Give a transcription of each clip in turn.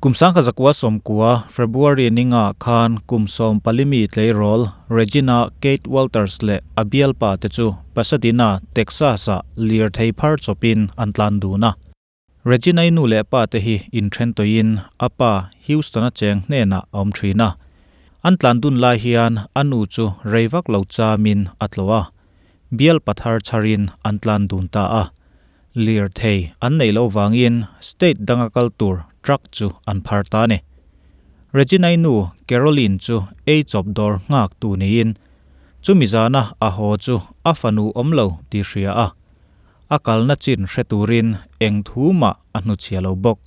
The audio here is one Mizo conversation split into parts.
Kum 1990 February ninga khan kum 14 mi tleirawl Regina Kate Walters leh a bialpa te chu Pasadena, Texas-ah lirthei phar chawpin an tlan dun a. Regina-i nu leh pa te hi inthen tawhin a pa Houston-a cheng hnenah a awm thin a. An tlan dun lai hian a nu chu rei vak lo chamin a tlawh a, bialpa thar chharin an tlan dun ta a. Lirthei an neih loh vangin state danga kal tur truck chu an phar ta a ni. Regina-i nu Caroline chu ei chawp dawr nghak tu niin chumi zana a haw chu a fanu awm lo tih hria a, a kalna chin hre turin eng thu mah a hnuchhia lo bawk.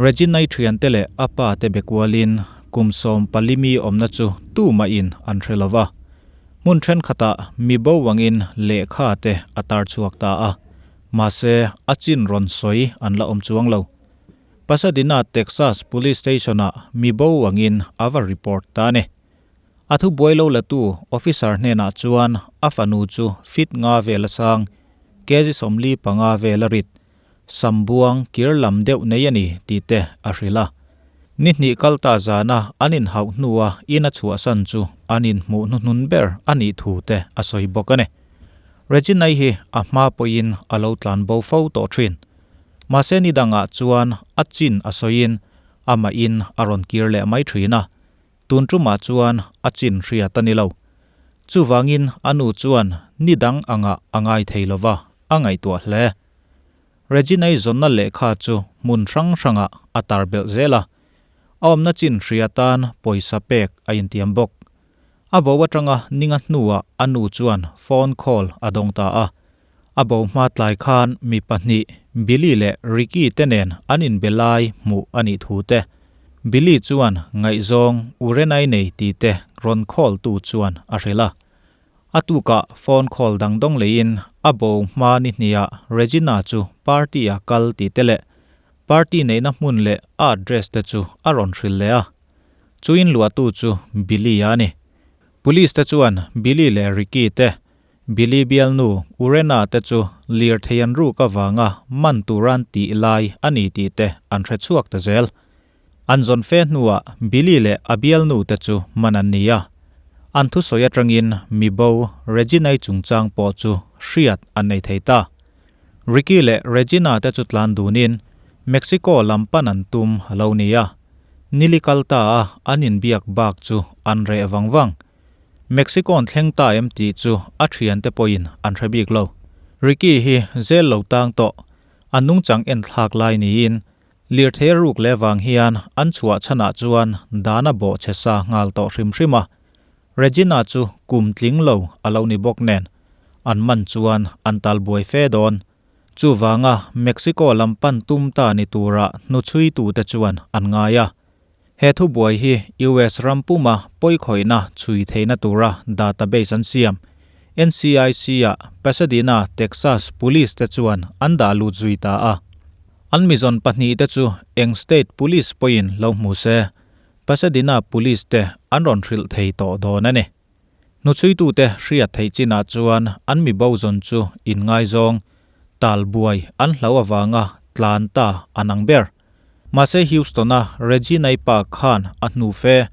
Regina-i thiante leh a pa te be kualin kum 14 mi awmna chu tumahin an hre lova. Hmun thenkhatah mi bo angin lehkha te a tar chhuak ta a, mahse a chin rawn sawi an la awm chuang lo. Pasadena, Texas Police Station-ah mi bo angin a va report ta a ni. A thubuai lo latu officer hnenah chuan a fanu chu feet nga vel a sang, kg 45 vel a rit, Sambuang kir lam deuh nei a ni tih te a hrilh a. Ni hnih kal ta zana an inhauh hnua in a chhuahsan chu an inhmuh hnuhnun ber a nih thu te a sawi bawk a ni. Regina-i hi a hma pawhin a lo tlan bo fo tawh thin. Mahse ni dangah chuan a chin a sawiin amahin a rawn kir leh mai thin a. Tun tumah chuan a chin hriat a ni lo. Chuvangin a nu chuan ni dang angah a ngai thei lova a ngaihtuah hle. Regina-i zawnna lehkha chu hmun hrang hrangah a tar belh zel a, a awmna chin hria tan pawisa pek a intiam bawk. A bo atanga ninga hnuah a nu chuan phone call a dawng ta a. A bo hma tlai khan mi pahnih, Billy leh Ricky te nen an inbe lai hmuh a nih thu te, Billy chuan ngaihzawng Urenai nei tih te rawn call tu chuan a hrilh a. A tukah phone call dang dawng leiin a bo hma ni hniah Regina chu party a kal tih te leh party neihna hmun leh a address te chu a rawn hrilh leh a. Chu inluahtu chu Billy a ni. Police te chuan Billy leh Ricky te, Billy bialnu Urena te chu lirthei an ruk avanga man turan tih lai a ni tih te an hre chhuak ta zel. An zawn fe hnuah Billy leh a bialnu te chu man an ni a. An thusawi atangin mi bo Regina-i chungchang pawh chu hriat an nei thei ta. Ricky leh Regina te chu tlan dunin Mexico lam pan an tum a lo ni a. Nili kal ta a an inbiak bak chu an reh vang vang. Mexico-an thleng ta em tih chu a thiante pawhin an hre bik lo. Ricky hi zel lo tang tawh, a nungchang enthlak lai niin Lirthei ruk leh vang hian an chhuah chhanah chuan dan a bawh chhe sa nghal tawh hrim hrim a. Regina chu kum tling lo a lo ni bawk nen, an man chuan an tal buai fe dawn. Chuvanga Mexico lam pan tum ta ni tura hnuchhuitute chuan an ngai a. He thubuai hi US ram puma pawikhawihna chhui theihna tura database an siam. NCIC-ah Pasadena, Texas Police te chuan an dah lut zui ta a. An mizawn pahnihte chu eng state police pawhin lo hmu se, Pasadena Police te an rawn hrilh thei tawh dawn a ni. Hnuchhuitute hriat theih chinah chuan an mi bo zawn chu inngaizawng, tal buai an hlau avanga tlan ta an ang ber. Mahse Houston-a Regina-i pa khan a hnu fe.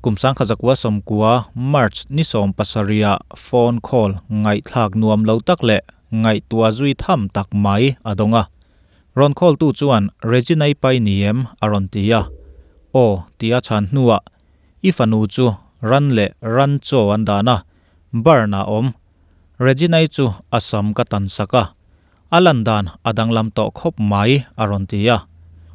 Kum 1990 March ni 17 ah phone call ngaihthlak nuam lo tak leh ngaihtuah zui tham tak mai a dawng a. Rawn call tu chuan Regina-i pai ni em a rawn ti a. Aw tih a chhan hnuah i fanu chu ran leh ran chaw an dan a, barn ah awm. Regina-i chu a sam ka tan sak a. A lan dan a danglam tawh khawp mai, a rawn ti a.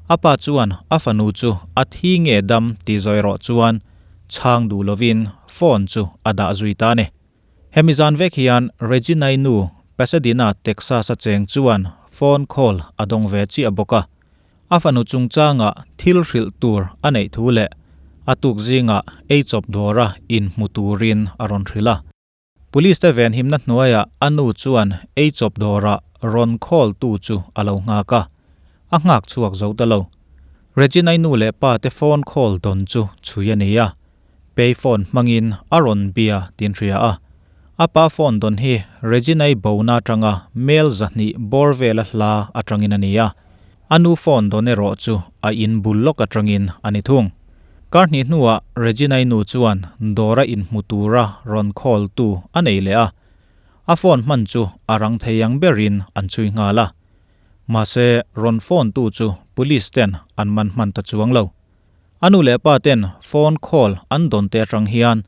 A pa chuan a fanu chu a thi nge dam tih zawi rawh chuan chhang duh lovin phone chu a dah zui ta a ni. Hemi zan vek hian Regina-i nu Pasadena, Texas-a cheng chuan phone call a dawng ve chiah bawk a. A fanu chungchangah thil hrilh tur a neih thu leh a tuk zingah eichawp dawra inhmu turin a rawn hrilh a. Police te venhimna hnuaiah a nu chuan ei chawp dawrah rawn call tu chu a lo nghak a, a nghak chhuak zo ta lo. Regina-i nu leh pa te phone call dawn chu chhui a ni a, pay phone hmangin a rawn bia tin hria a. A pa phone dawn hi Regina-i bona atanga mail 200 bawr vela hla atangin a ni a. A nu phone dawn erawh chu a in bul lawk atangin a ni thung. Kar hnih hnuah Regina-i nu chuan dawra inhmu tura rawn call tu a nei leh a. A phone hman chu a rang thei ang berin an chhui nghal a. Mahse rawn phone tu chu police ten an man hman ta chuang lo. A nu leh pa ten phone call an dawn te atang hian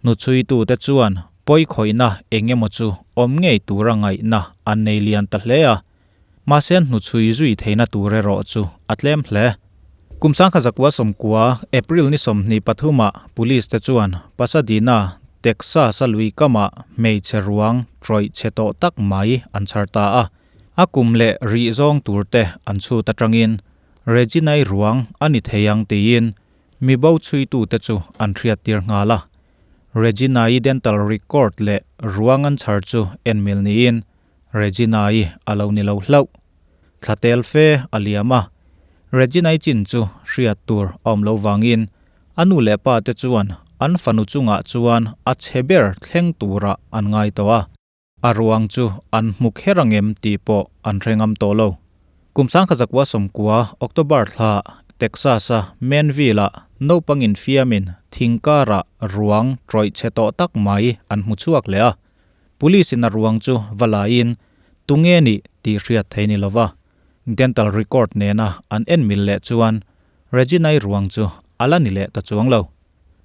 hnuchhuitute chuan pawikhawihna eng emaw chu awm ngei tura ngaihna an nei lian ta hle a. Mahse hnuchhui zui theihna tur erawh chu a tlem hle. Kum sangkhat zakua sawmkua, April ni 23 ah Police te chuan Pasadena, Texas a lui kamah hmeichhe ruang trawih chhe tawh tak mai an chhar ta a. A kum leh rih zawng tur te an chhut atangin Regina-i ruang a ni thei ang tiin mi bo chhuitute chu an hriattir nghal a. Regina-i dental record leh ruang an chhar chu en mil niin Regina-i a lo ni lo hlauh. Thla tel fe a liam a, Regina-i chin chu hriat tur a awm lo vangin a nu leh pa te chuan an fanu chungah chuan a chhe ber thleng turah an ngai tawh a. A ruang chu an hmu kher angem tih pawh an hre ngam tawh lo. Kum sangkhat zakua sawmkua October thla Texas-a Manville-ah naupang infiamin thing karah ruang trawih chhe tawh tak mai an hmu chhuak leh a. Police-in a ruang chu va laiin tunge nih tih hriat thei ni lova dental record nena an en mil leh chuan Regina-i ruang chu a la ni leh ta chuang lo.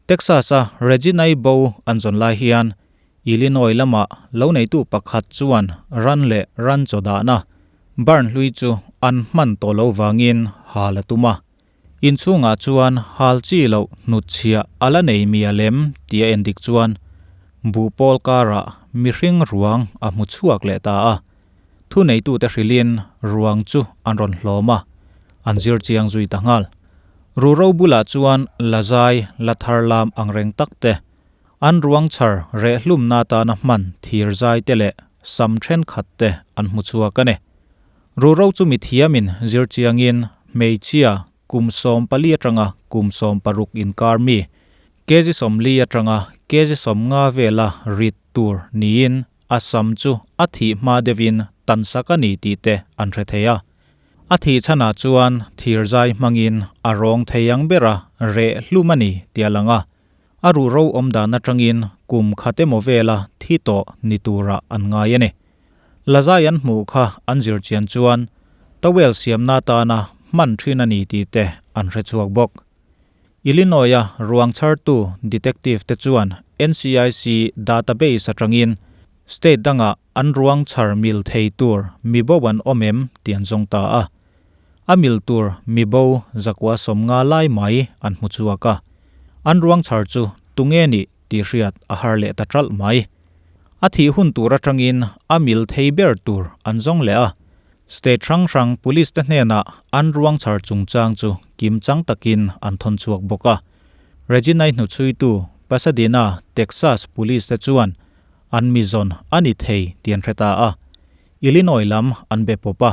Texas-a Regina-i bo an zawn lai hian Illinois lama lo neitu pakhat chuan ran leh ran chaw dahna barn hlui chu an hman tawh lo vangin hal a tum a. Inchhungah chuan hal chi loh hnutchhiah a la nei mial em tih a endik chuan buhpawl karah mihring ruang a hmu chhuak leh ta a. Thuneitute hrilhin ruang chu an rawn hlawm a, an zir chiang zui ta nghal. Ruhro bulah chuan la zai la thar lam angreng tak te, an ruang chhar rehhlumna atana hman thir zai te leh sam thenkhat te an hmu chhuak a ni. Ruhro chu mithiamin zir chiangin hmeichhia kum 14 atanga kum 16 inkar mi, kg 40 atanga kg 50 vela rit tur niin a sam chu a thih hma deuhin tansak a ni tih te an hre thei a. A thih chhanah chuan thirzai hmangin a rawng thei ang bera reh hlum a ni tih a lang a. A ruhro awm dan atangin kum khat emaw vela thi tawh ni turah an ngai a ni. Lazai an hmuh kha an zir chian chuan towel siamna atana hman thin a ni tih te an hre chhuak bawk. Illinois-a ruang chhartu detective te chuan NCIC database atangin state dangah an ruang chhar mil thei tur mi bo an awm em tih an zawng ta a. A mil tur mi bo zakua 50 lai mai an hmu chhuak a. An ruang chhar chu tunge nih tih hriat a har leh ta ṭalh mai. A thih hun tur atangin a mil thei ber tur an zawng leh a. State hrang hrang police te hnenah an ruang chhar chungchang chu kim chang takin an thawn chhuak bawk a. Regina-i hnuchhuitu Pasadena, Texas police te chuan an mi zawn a ni thei tih an hre ta a. Illinois lam an be pawp a.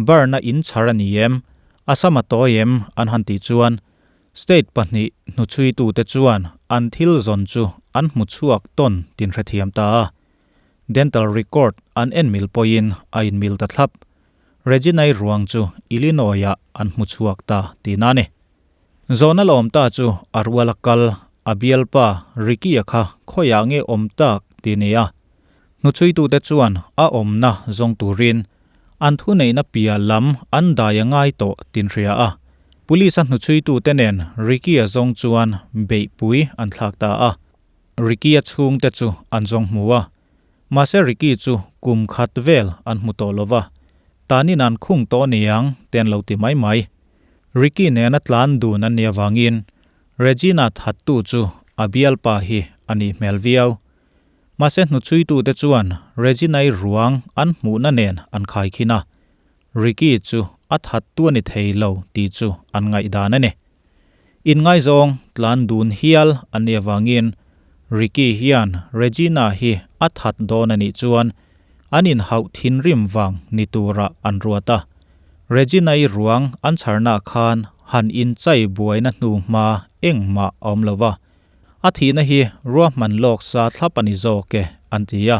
Burn-a in chhar a ni em? A sam a tawi em? an han tih chuan State pahnih hnuchhuitute chuan an thil zawn chu an hmu chhuak tawn tin hrethiam ta a. Dental record an en mil pawhin a inmil ta thlap. Regina-i ruang chu Illinois-ah an hmu chhuak ta tihna a ni. Zawhna la awm ta chu a ruala kal a bialpa Ricky-a kha khawiah nge awm tak tih ni a. Hnuchhuitute chuan a awmna zawng turin an thuneihna piah lam an dai a ngai tawh tin hria a. Police a hnuchhuitute nen Ricky-a zawng chuan beihpui an thlak ta a. Ricky-a chhungte chu an zawng hmu a. Mahse Ricky chu kum khat vel an hmu tawh lo va. Tanin an khung tawh niang te an lo ti mai mai. Ricky nena tlan dun an nih avangin Regina thattu chu a bialpa hi a nih hmel viau. Mahse hnuchhuitute chuan Regina-i ruang an hmuhna nen an khaikhin a, Ricky chu a thattu a ni thei lo tih chu an ngaihdan a ni. Inngaizawng tlan dun hial an nih avangin Ricky hian Regina hi a that dawn a nih chuan an inhauh thinrim vang ni turah an ruat a. Regina-i ruang an chharnaah khan han inchai buaina hnu hma engmah a awm lo va. A thihna hi ruahman lawk sa thlap a ni zawk e, an ti a.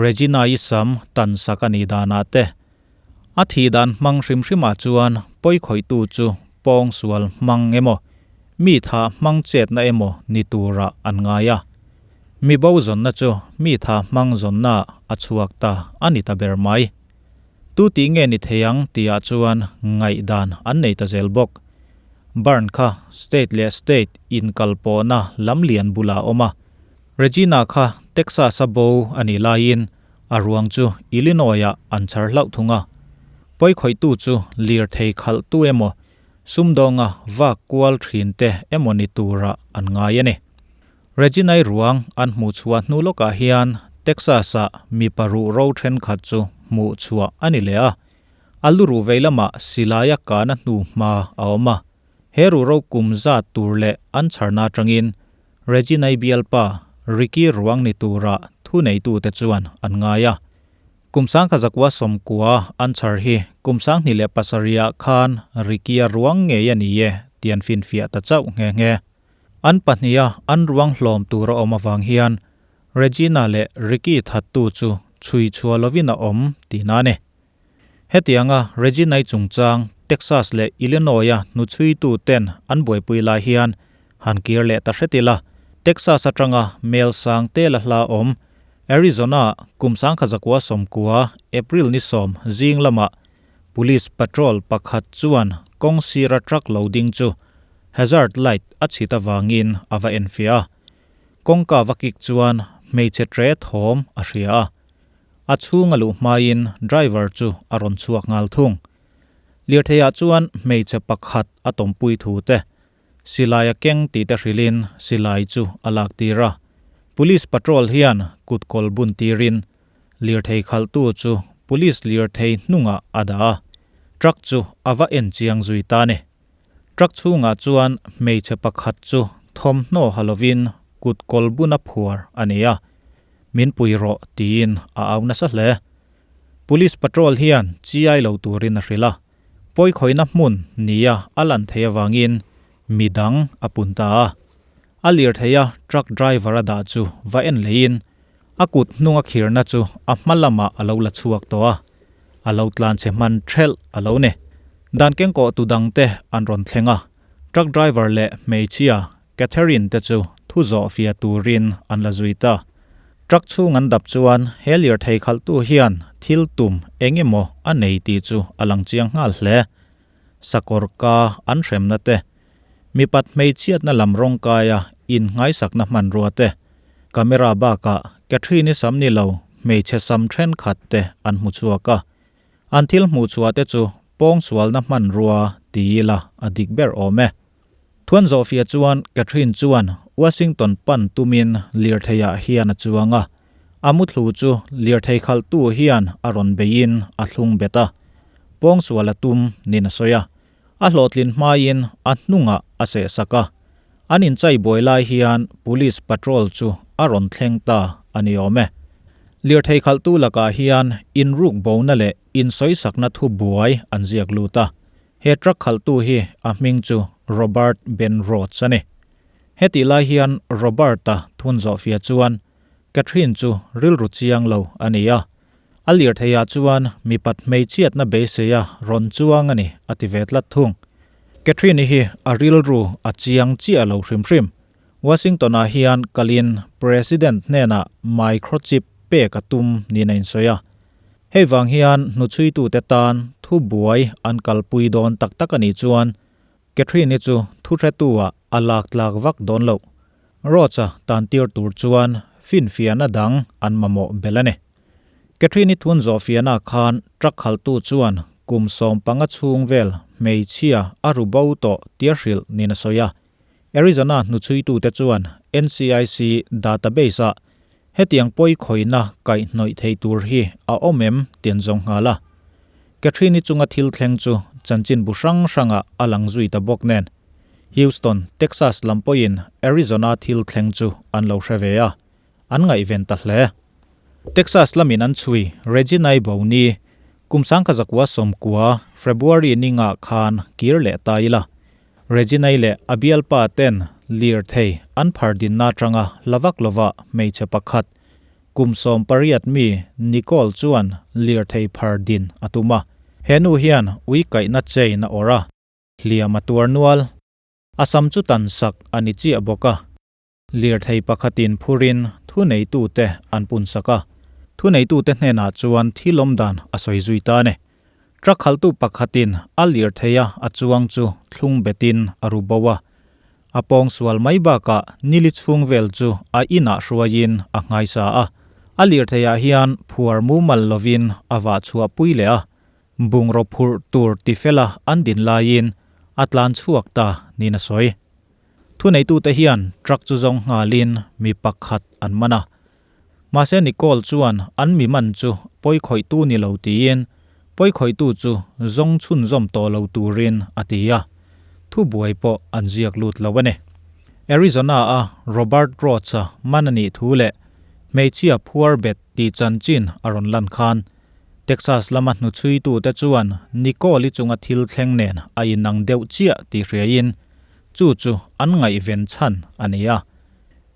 Regina-i sam tan sak a nih danah te, A thih dan hmang hrim hrimah chuan pawi khawihtu chu pawngsual hmang emaw, mi tha hmang chetna emaw ni turah an ngai a. Mi bo zawnna chu mi tha hmang zawnnaah a chhuak ta a ni ta ber mai. Tu tih nge ni thei ang tihah chuan ngaihdan an nei ta zel bawk. Barn kha state leh state inkalpawhna lamlian bulah a awm a. Regina kha Texas-a bo a nih laiin a ruang chu Illinois-ah an chhar hlauh thung a. Pawikhawihtu chu lirthei khalhtu emaw, sumdawnga vak kual thinte emaw ni turah an ngai a ni. Regina-i ruang an hmuh chhuah hnu lawkah hian Texas-ah mipa ruh ro thenkhat chu hmuh chhuah a ni leh a, a lu ruh vei lamah silaia kahna hnu hma a awm a. He ruh ro kum zat tur leh an chharna atangin Regina-i bialpa Ricky ruang ni tura thuneitute chuan an ngai a. Kum sangkha zakua sawmkua an chhar hi kum 2007ah khan Ricky-a ruang ngei a ni e tih an finfiah ta chauh nghe nghe. An pahniha an ruang hlawm tur a awm avang hian Regina leh Ricky thattu chu chhui chhuah lovin a awm tihna a ni. Hetianga Regina-i chungchang Texas leh Illinois-a hnuchhuitu ten an buaipui lai hian han kir leh ta hret ila, Texas atanga mel sang tela hla awm Arizona-ah kum 1990 April ni 10 zing lamah Police patrol pakhat chuan kawng sira truck lo ding chu hazard light a chhit avangin a va enfiah a. Kawngka va kik chuan hmeichhe tre thawm a hria a. A chhung a luh hmain driver chu a rawn chhuak nghal thung. Lirtheiah chuan hmeichhe pakhat a tawmpui thu te, silai a keng tih te hrilhin silai chu a lak tir a. Police patrol hian kutkawl bun tirin Lirthei khalhtu chu police lirthei hnungah a dah a, truck chu a va en chiang zui ta a ni. Truck chhungah chuan hmeichhe pakhat chu thawmhnaw ha lovin kut kawl buna phuar a ni a, Min pui rawh tiin a au nasa hle. Police patrol hian chiai lo turin a hrilh a, pawikhawihna hmun nia a lan theih avangin midang a pun ta a. A lirtheia truck driver a dah chu va en leiin A kut hnung a khirna chu a hma lamah a lo la chhuak tawh a, a lo tlan chhe hman thelh a lo ni. Dan kengkawh tu dangte an rawn thleng a, truck driver leh hmeichhia Catherine te chu thu zawh fia turin an la zui ta. Truck chhung an dap chuan he lirthei khalhtu hian thil tum eng emaw a nei tih chu a lang chiang nghal hle. Sakawr ka an hremna te, mipat hmeichhiatna lam rawngkaia inngaisakna hmanrua te, camera bakah Catherine-i sam ni lo hmeichhe sam thenkhat te an hmu chhuak a. An thil hmuh chhuah te chu pawngsualna hmanrua ti ila a dik ber awm e. Thuan zawhfiah chuan Catherine chuan Washington pan tumin lirtheiah hian a chuang a, a muthlu chu lirthei khalhtu hian a rawn beiin a thlung bet a, pawngsual a tum niin a sawi a. A hlawhtlin hmain a hnungah a sehsak a, an inchai buai lai hian police patrol chu a rawn thleng ta a ni awm e. Lirthei khalhtu lakah hian inruk bona leh insawisakna thu buai an ziak lut a, he truck khalhtu hi a hming chu Robert Ben Rhodes a ni. Hetih lai hian Robert-a thun zawhfiah chuan Catherine chu rilru chiang lo a ni a, A lirtheiah chuan mipat hmeichhiatna beiseia rawn chuang a ni, a ti ve tlat thung. Catherine-i hi a rilru a chiang chiah lo hrim hrim. Washington-ah hian kalin President hnenah microchip pek a tum niin a insawi a. Hei vang hian hnuchhuitute tan thu buai an kalpui dawn tak tak a nih chuan Catherine-i chu thuhretu-ah a lak tlak vak dawn loh. Roach-a tan tir tur chuan finfiahna dang an mamawh belh a ni. Catherine-i thun zawhfiahna khan truck khalhtu chuan kum 15 chhung vel hmeichhia a ru bo tawh tia hrilh niin a sawi a. Arizona hnuchhuitute chuan NCIC database-ah hetiang pawi khawihna kaihhnawih thei tur hi a awm em tih an zawng nghal a. Catherine-i chunga thil thleng chu chanchinbu hrang hrangah a lang zui ta bawk nen. Houston, Texas lam pawhin Arizona thil thleng chu an lo hre ve a, an ngaihven ta hle. Texas lamin an chhui Regina-i bo ni kum 1990 February ni ngah khan kir leh ta ila. Regina-i leh a bialpa ten lirthei an phar dinna atanga la vak lova hmeichhe pakhat kum 18 mi Nicole chuan lirthei phar din a tum a. He nu hian ui kaihna chain a awrh a, hliam a tuar nual. A sam chu tan sak a ni chiah bawk a. Lirthei pakhatin phurin thuneitute an pun sak a, thuneitute hnenah chuan thil awm dan a sawi zui ta a ni. Truck khaltu pakhatin a lirtheia a chuang chu thlung betin a ru bo a. A pawng sual mai bakah nili chhung vel chu a inah hruaiin a nghaisa a. A lirtheiah hian phuar mumal lovin a vah chhuah pui leh a, bungraw phurh tur tifela an din laiin a tlan chhuak ta niin a sawi. Thuneitute hian truck chu zawng nghalin mi pakhat an man a. Mahse Nicole chuan an mi man chu pawikhawihtu ni lo tiin pawikhawihtu chu zawng chhunzawm tawh lo turin a ti a, thubuai pawh an ziak lut lo a ni. Arizona-a Robert Roach-a man a nih thu leh hmeichhia phuar bet tih chanchin a rawn lan khan Texas lama hnuchhuitute chuan Nicole-i chunga thil thleng nen a inang deuh chiah tih hriain chu chu an ngaihven chhan a ni a.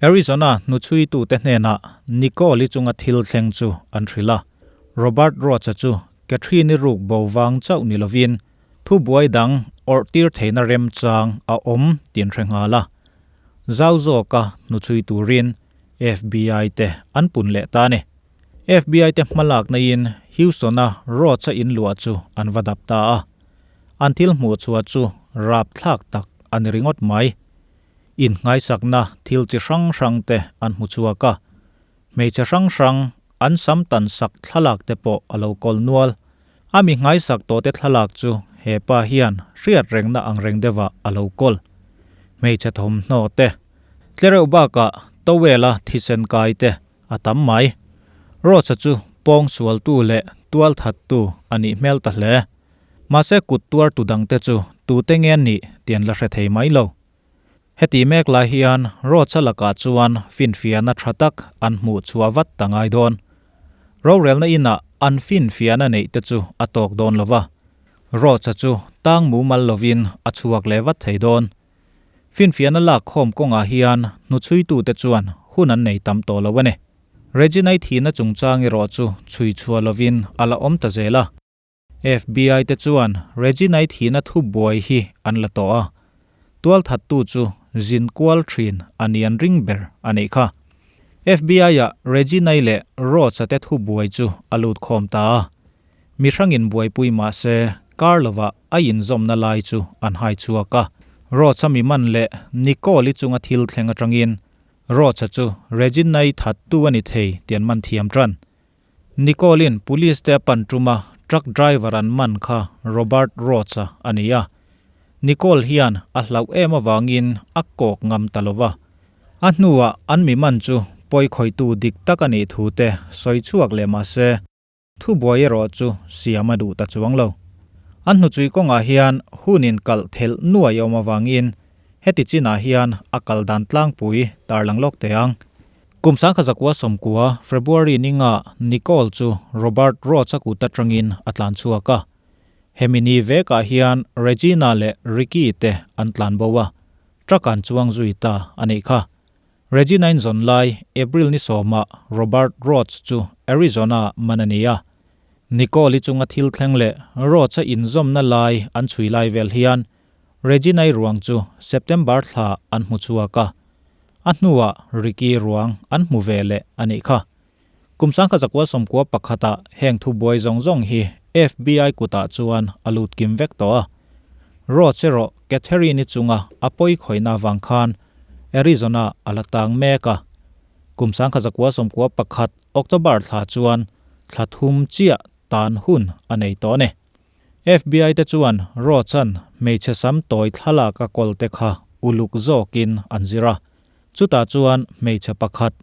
Arizona hnuchhuitute hnenah Nicole-i chunga thil thleng chu an hrilh a. Robert Roach-a chu Catherine-i ruk bo vang chauh ni lovin thubuai dang awrh tir theihna remchang a awm tih an hre nghal a. Zau zawka hnuchhui turin FBI te an pun leh ta a ni. FBI te hmalakna-in Houston-a Roach-a inluah chu an va dap ta a. An thil hmuh chhuah chu rapthlak tak a ni ringawt mai. Innghaisakna thil chi hrang hrang te an hmu chhuak a, hmeichhe hrang hrang an sam tan sak thlalak te pawh a lo kawl nual. A mi nghaisak tawh te thlalak chu he pa hian hriat rengna ang reng deuhah a lo kawl. Hmeichhe thawmhnaw te, tlereuh bakah towel-a thisen kai te a tam mai. Rosa chu pawng sualtu leh tualthattu a nih hmel ta hle. Mahse kut tuar tu dangte chu tute nge an nih tih an la hre thei mai lo. Heti mek lai hian Rocha lakah chuan finfiahna tha tak an hmuh chhuah vat ta ngai dawn. Rorelna inah an finfiahna neih te chu a tawk dawn lo va, Rocha chu tang mumal lovin a chhuak leh vat thei dawn. Finfiahna lak khawm kawngah hian hnuchhuitute chuan hun an nei tam tawh lo a ni. Regina-i thihna chungchang erawh chu chhui chhuah lovin a la awm ta zel a. FBI te chuan Regina-i thihna thubuai hi an la tawh a, tualthattu chu zin kual thin a ni an ring ber a nih kha. FBI-ah Regina-i leh Roach-a te thubuai chu a lut khawm ta a, mi hrangin buaipui mah se kar lovah a inzawmna lai chu an hai chhuak a. Roach-a mi man leh Nicole-i chunga thil thleng atangin Roach-a chu Regina-i thattu a ni thei tih an man thiam tan. Nicole-in police te a pan tum a, truck driver an man kha Robert Roach-a a ni a. Nicole hian a hlauh em avangin a kawk ngam ta lo va. A hnuah an mi man chu pawikhawihtu dik tak a nih thu te sawi chhuak leh mah se, thubuai erawh chu siam a duh ta chuang lo. An hnuchui kawngah hian hun inkalh thelh nuai a awm avangin heti chinah hian a kal dan tlangpui tarlang lawk teh ang. Kum sangkhazakua sawmkua, February ninga Nicole chu Robert Roach-a kut atangin a tlan chhuak a. Hemi ni vekah hian Regina leh Ricky te an tlan bo a, truck an chuang zui ta a nih kha. Regina-in zawn lai April ni sawmah Robert Roach chu Arizona man a ni a. Nicole-i chunga thil thleng leh Roach-a inzawmna lai an chhui lai vel hian Regina-i ruang chu September thla an hmu chhuak a. A hnuah Ricky ruang an hmu ve leh a nih kha. Kum sangkhazakua sawmkua pakhatah heng thubuai zawng zawng hi FBI kutah chuan a lut kim vek tawh a. Roach erawh Catherine-i chunga a pawi khawihna avang khan Arizona a la tang mek a. Kum sangkhazakua sawmkua pakhat October thla chuan thla thum chiah tan hun a nei tawh a ni. FBI te chuan Roach-a'n hmeichhe sam tawi thlalak a kawl te kha uluk zawkin an zir a. Chutah chuan hmeichhe pakhat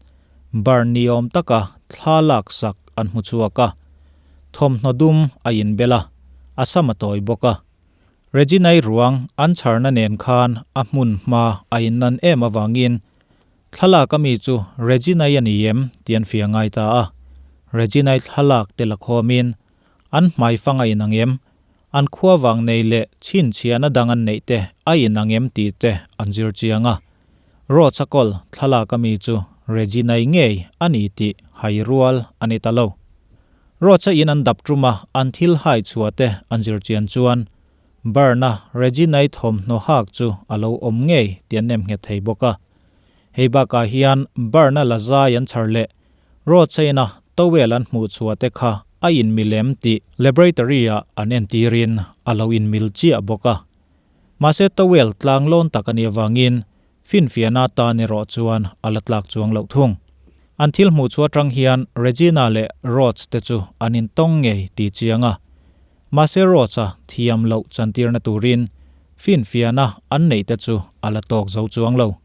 bar niawm taka thla laksak an hmu chhuak a. Thawmhnaw dum a inbel a, a sam a tawi bawk a. Regina-i ruang an chharna nen khan a hmun hma a innan em avangin thlalak ami chu Regina-i a ni em tih an fiah ngai ta a. Regina-i thlalak te la khawmin An hmaifang a inang em? An khua vang nei leh chhinchhiahna dang an neih te a inang em tih te an zir chiang a. Roach-a kawl thlalak ami chu Regina-i ngei a ni tih hai rual a ni ta lo. Roach-a in an dap ṭuma an thil hai chhuah te an zir chian chuan Byrne-a Regina-i thawmhnaw hak chu a lo awm ngei tih an nem nghet thei bawk a. Hei bakah hian Byrne-a la zai an chhar leh Roach-a ina towel an hmuh chhuah te kha a inmilem tih laboratory-ah an entirin a lo inmil chiah bawk a. Mahse towel tlang lawn tak a nih avangin Finfiahna tan erawh chuan a la tlak chuang loh thung. An thil hmuh chhuah atang hian Regina leh Rhodes te chu an intawng ngei tih chiang a. Mahse Rhodes-a thiam loh chantirna turin finfiahna an neih te chu a la tawk zo chuang lo.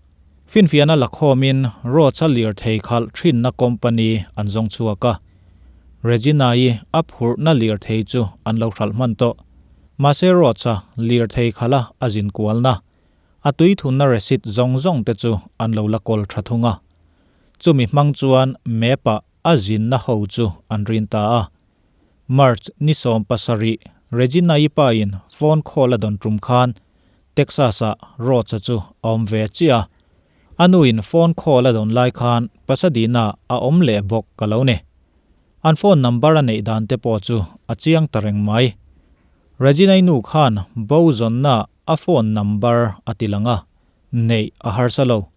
Finfiahna la khawmin Rhodes-a lirthei khalh thinna company an zawng chhuak a. Regina-i a phurhna lirthei chu an lo hralh hman tawh. Mahse Rhodes-a lirthei khalha a zin kualna A tui thunna receipt zawng zawng te chu an lo la kawl tha thung a. Chumi hmang chuan map ah a zinna ho chu an rin ta a. March ni 17 Regina-i pa in phone call a dawn tum khan Texas ah Rhodes-a chu a awm ve chiah a. A nu in phone call a dawn lai khan Pasadena a awm leh bawk ka lo ni. An phone number a neih dan te pawh chu a chiang ta reng mai. Regina-i nu khan bo zawnna A phone number a ti lang a, neih a harsa lo.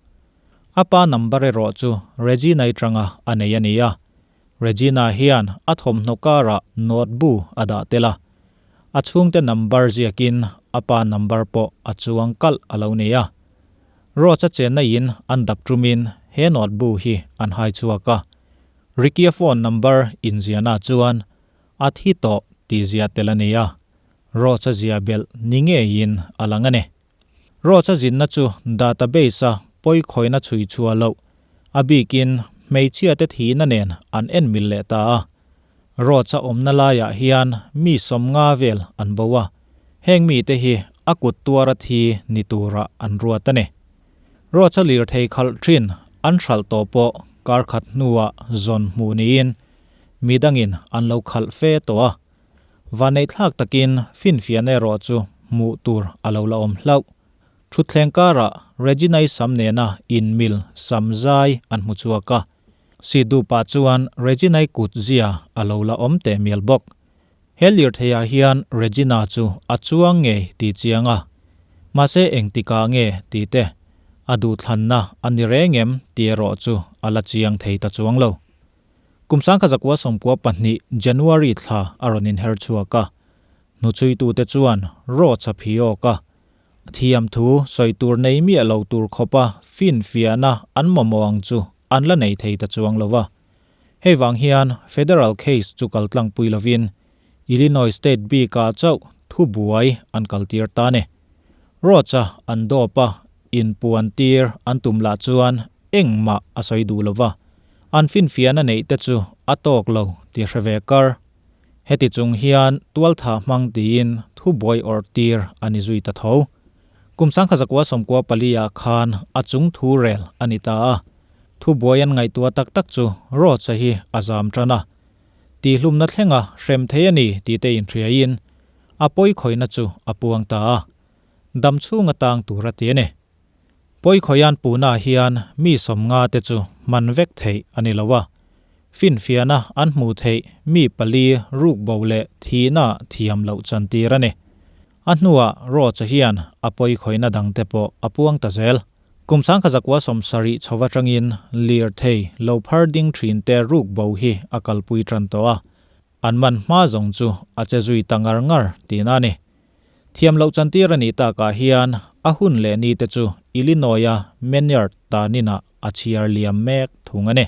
A pa number erawh chu Regina-i tanga a nei a ni a. Regina hian a thawmhnaw karah note bu a dah tel a. A chhungte number ziakin a pa number pawh a chuang kalh a lo nei a. Rose-a chenna in an dap tumin he note bu hi an hai chhuak a. Ricky-a phone number inziahna chuan a thi tawh tih ziah tel a ni a. Roach-a zia belh ni ngeiin a lang a ni. Roach-a zinna chu database-a pawikhawina chhui chhuah loh, a bikin hmeichhiate thihna nen an en mil leh ta a. Roach-a awmna laiah hian mi 50 vel an bo a, heng mite hi a kut tuara thi ni turah an ruat a ni. Roach-a lirthei khalh thin an hralh tawh pawh kar khat hnuah zawn hmuh niin midangin an lo khalh fe tawh a. Vaneihthlak takin finfiahna erawh chu hmuh tur a lo la awm hlauh. Thutthleng karah Regina-i sam nena inmil sam zai an hmu chhuak a. Sidhu pah chuan Regina-i kut zia a lo la awm teh mial bawk. He lirtheiah hian Regina chu a chuang ngei tih chiang a. Mahse engtikah nge tih te, a duhthlanna a ni reng em tih erawh chu a la chiang thei ta chuang lo. Kum 1992 January thla a rawn inher chhuak a, hnuchhuitute chuan Roach a phi awk a, thiam thu sawi tur nei miah lo tur khawpa finfiahna an mamawh ang chu an la nei thei ta chuang lo va. Hei vang hian federal case chu kal tlangpui lovin Illinois state bikah chauh thubuai an kaltir ta ni. Roach-a an dawp a, inpuan tir an tum lah chuan engmah a sawi duh lo va, an finfiahna neih te chu a tawk lo tih hre ve kar. Heti chung hian tualthah hmang tiin thubuai awrh tir a ni zui ta tho. Kum 1994 ah khan a chung thu rel a ni ta a, thubuai an ngaihtuah tak tak chu Roach-a hi a zam tan a, tihlumna thlenga hrem thei a ni tih te inhriaiin a pawi khawihna chu a puang ta a, dam chhung atang tur a ti a ni. Pawi khawian puna hian mi 50 te chu man vek theih a ni lo a, finfiahna an hmuh theih mi pali ruk bo leh thihna thiam loh chantir a ni. A hnuah Roach-a hian a pawi khawihna dangte pawh a puang ta zel. Kum 1970 chho atangin lirthei lo phar ding thinte ruk bo hi a kalpui tan tawh a, An man hma zawng chu a che zui ta ngar ngar tihna a ni. Thiam loh chantir a nih takah hian a hun leh ni te chu Illinois-a Menard taninah a chhiar liam mek thung a ni.